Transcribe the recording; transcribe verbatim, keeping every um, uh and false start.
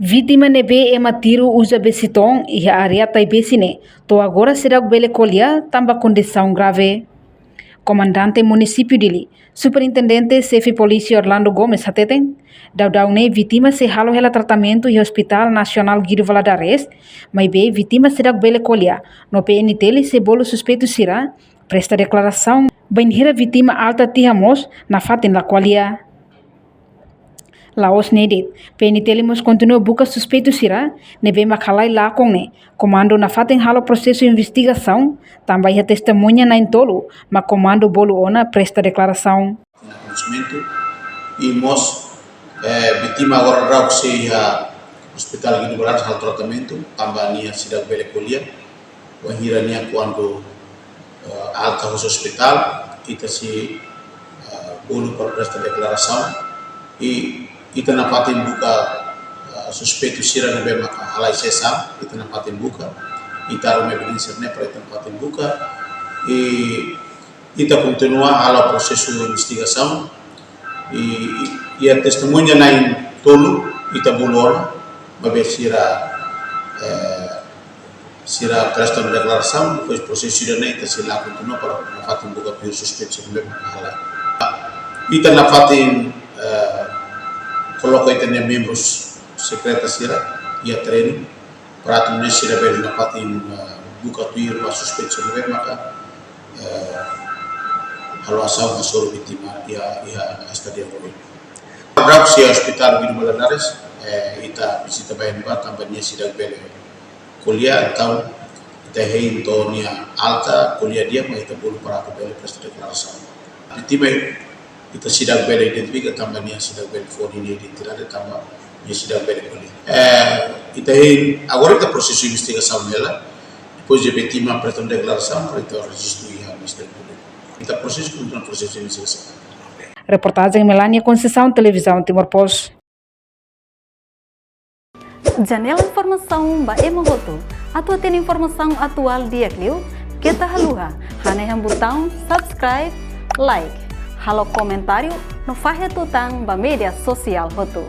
Vítima ne'ebé ema tiru uza besi toon iha área Taibesi ne'e, to'o agora seidauk bele ko'alia tanba kondisaun grave. Komandante Munisípiu Dili, Superintendente Xefe Polísia Orlando Gomes hateten, daudaun ne'e vítima sei halo hela tratamentu iha Hospital Nasionál Guido Valadares, maibé vítima seidauk bele ko'alia, no P N T L sei bolu suspeitu sira presta deklarasaun, bainhira vítima alta tiha mós nafatin la ko'alia. La'ós ne'e de'it, P N T L mós kontinua buka suspeitu sira ne'ebé mak halai lakon ne'e. Komandu nafatin halo prosesu investigasaun, tanba iha testemuña na'in-tolu mak komandu bolu ona presta deklarasaun. Koñesimentu, i mós, eh, vítima agora daudaun sei iha Hospital Guido Valadares halo tratamentu, tanba nia seidauk bele ko'alia. Bainhira nia kuandu, eh, alta husi ospitál, ita sei, eh, bolu para presta deklarasaun. I ita nafatin buka, eh, suspeitu sira ne'ebé maka halai sesam, ita nafatin buka. Ita ruma evidénsia ne'e para ita nafatin buka. I ita kontinua halo prosesu investigasaun. I, i, iha testemuña na'in-tolu ita bolu ona, maibé sira, eh, sira presta deklarasaun, depois prosesu sira-ne'e ita sei la kontinua para nafatin buka tuir suspeitu sira ne'ebé halai. Ita nafatin, eh, koloka ita-nia membrus sekretu sira iha treinu, para atu nune'e sira bele nafatin, eh, buka tuir ba suspeitu sira ne'ebé maka, eh, halo asaun hasoru vítima iha, iha estadia Roi. Daudaun sei iha Hospital Guido Valadares, eh, ita vizita ba iha ne'ebá tanba nia seidauk bele ko'alia, entaun ita hein to'o nia alta, ko'alia di'ak mak ita bolu para atu bele presta deklarasaun. Vítima ita seidauk bele identifika tanba nia seidauk bele fó nia identidade tanba nia seidauk bele ko'alia. Eh, ita hein, agora ita prosesu investigasaun hela, depois de vítima presta deklarasaun, para ita rejistu iha Ministériu Públiku. Ita prosesu, kontinua prosesu investigasaun. Reportajen Melania Conceição, Televizaun Timor Post. Janela informasaun ba ema hotu. Atu hatene informasaun atuál di'ak liu, keta haluha hanehan butaun subscribe, like, halo komentáriu, no fahe tutan ba média sosiál hotu.